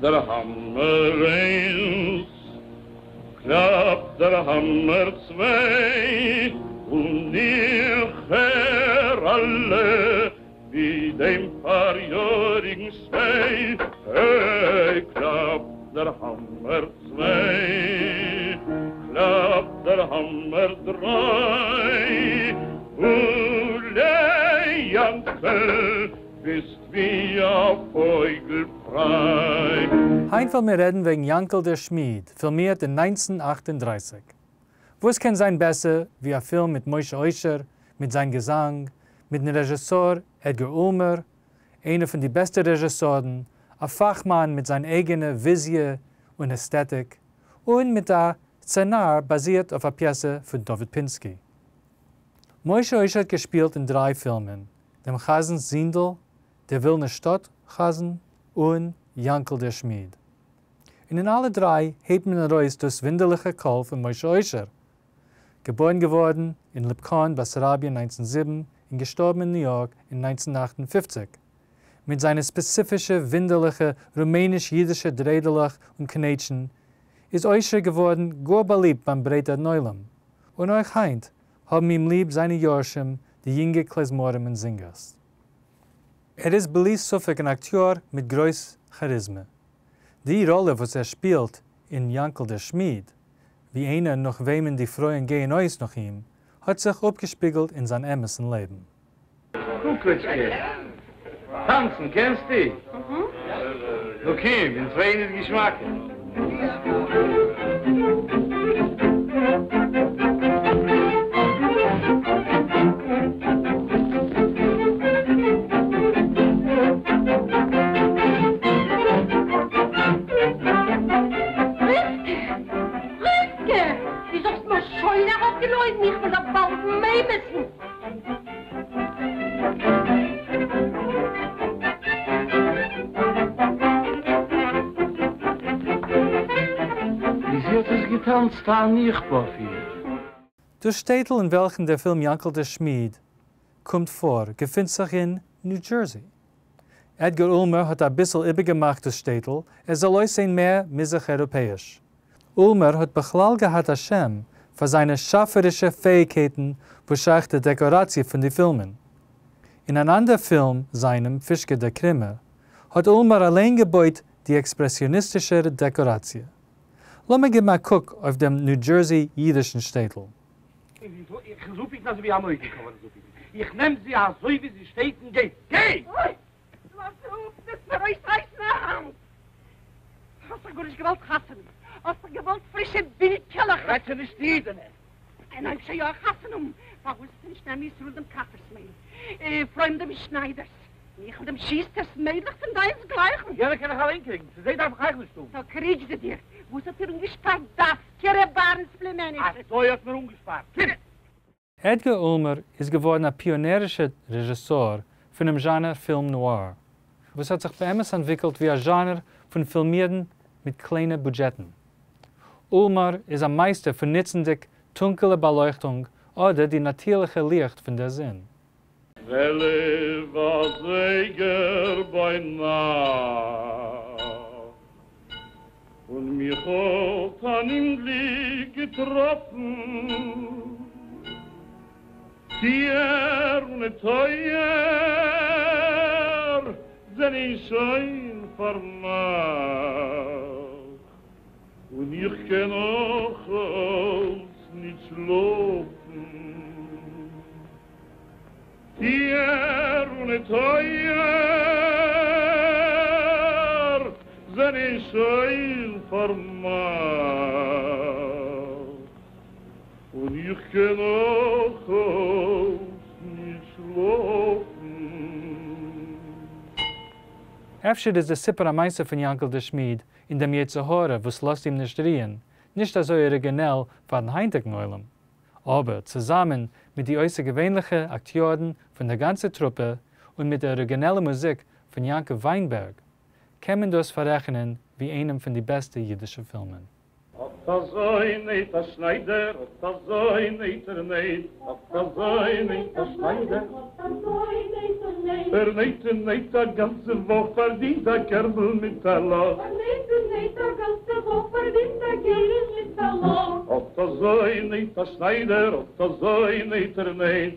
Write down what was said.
דער האַמער איינס, קלאַפּט דער האַמער צוויי, און איך הער אַלע ווי דעם פאַריאָריגן שניי. היי, קלאַפּט דער האַמער צוויי, קלאַפּט דער האַמער דריי, גוליי, יאַנקל, ביסט ווי אַ פויגל פריי. היינט וועלן מיר רעדן וועגן יאנקל דער שמיד, פילמירט אין 1938. וואס קען זיין בעסער ווי א פילם מיט משה אוישער, מיט זיין געזאנג, מיטן רעזשיסאר עדגאר אולמער, איינער פון די בעסטע רעזשיסארן, א פאכמאן מיט זיין אייגענע וויזיע און עסטעטיק, און מיט א סצענאר באזירט אויף א פיעסע פון דוד פינסקי. משה אוישער האט געשפילט אין דריי פילמען, דעם חזנ'ס זינדל, דער ווילנער שטאט חזן, און יאנקל דער שמיד. און אין אלע דריי הייבט מען ארויס דאס וואונדערליכע קול פון משה אוישער. געבוירן געווארן אין ליפקאן, באסאראביע אין 1907 און געשטארבן אין ניו יארק אין 1958. מיט זיינע ספעציפישע וואונדערליכע רומעניש-אידישע דריידעלעך און קנייטשן, איז אוישער געווארן גאר באליבט ביים ברייטערן עולם. און אויך היינט האבן אים ליב זיינע יורשים, די יונגע קלעזמארים און זינגערס. ער איז בלי ספק אן אקטיאר מיט גרויס כאריזמע. די ראלע וואס ער שפילט אין יאנקל דער שמיד, ווי איינער נאך וועמען די פרויען גייען אויס נאך אים, האט זיך אפגעשפיגלט אין זיין אמת'ן לעבן. קוקלעטשקע, טאנצן קענסטו? נו קום, אין צווייען איז געשמאקער. רבקה! רבקה! דו זאָלסט מיר שוין אַראָפּגעלויבן, איך וועל דיר באַלד ממיתן! ווי זי האָט עס געטאַנצט אַן איך-באַפֿיל. דאס שטעטל אין וועלכן דער פילם יאנקל דער שמיד קומט פאר, געפינט זיך אין ניו דזשערסי. עדגאר אולמער האט אביסל איבערגעמאכט דאס שטעטל עס זאל אויסזען מער מזרח-אייראפעאיש. אולמער האט בכלל געהאט א שם פאר זיינע שאפערישע פעאיגקייטן וואס שייך די דעקאראציע פון די פילמען. אין אן אנדער פילם זיינעם, פישקע דער קרימער, האט אולמער אליין געבויט די עקספרעסיאניסטישע דעקאראציע. לאמיר געבן א קוק אויף דעם ניו דזשערסי אידישן שטעטל. איך זופ איך אזוי ווי אן אויגן קאווער זופ איך. איך נעם זי אזוי ווי זי שטייט און גיי. גיי! אוי! לאז אפ! וועסט מיר אויסרייסן א האנט! האסט דאך גארנישט געוואלט חתונה, האסט דאך געוואלט פרישע בילקעלעך. רעדט שוין נישט אידענע. און אויב שוין יא חתונה האבן, פארוואס זאלסטו נישט נעמען ישראל דעם קאפער'ס מיידל, אפרים דעם שניידער'ס, מיכל דעם שוסטער'ס מיידלעך פון דיינס גלייכן? יענע קען איך אליין קריגן, צו זיי דארף איך אייך נישט האבן. טא קריג זי דיר. וואס האט איר אנגעשפארט דווקא ר' אהרן'ס פלימעניצע? אזוי האט מיר אנגעשפארט. קום! עדגאר אולמער איז געווארן א פיאנערישער רעזשיסאר פונעם זשאנער film noir, וואס האט זיך באמת אנטוויקלט ווי א זשאנער פון פילמירן מיט קליינע בודזשעטן. אולמער איז א מייסטער פון נוצנדיג טונקעלע באלויכטונג אדער די נאטירליכע ליכט פון דער זון. 12 אזייגער ביינאכט, און מיך האט אן אומגליק געטראפן, טיר און טויער זענען שוין פארמאכט, און איך קען נאך אלץ ניט שלאפן. טיר און טויער זענען שוין פארמאכט, און איך קען נאך אלץ ניט שלאפן. אפשר איז די סיפור המעשה פון יאנקל דער שמיד און דעם יצר הרע וואס לאזט אים נישט רוען, נישט אזוי אריגינעל פארן היינטיגן עולם. אבער צוזאמען מיט די אויסערגעווענליכע אקטיארן פון דער גאנצער טרופע און מיט דער אריגינעלער מוזיק פון יעקב וויינבערג, קען מען דאס פאררעכענען ווי איינעם פון די בעסטע אידישע פילמען. אויף אָט אַזוי נייט אַ שנײַדער, אָט אַזוי נייט ער נייט, אָט אַזוי נייט אַ שנײַדער. ער נייט און נייט אַ גאַנצע וואָך, פֿאַרדינט אַ קערבל מיט אַ לאָך. אָט אַזוי נייט אַ שנײַדער, אָט אַזוי נייט ער נייט.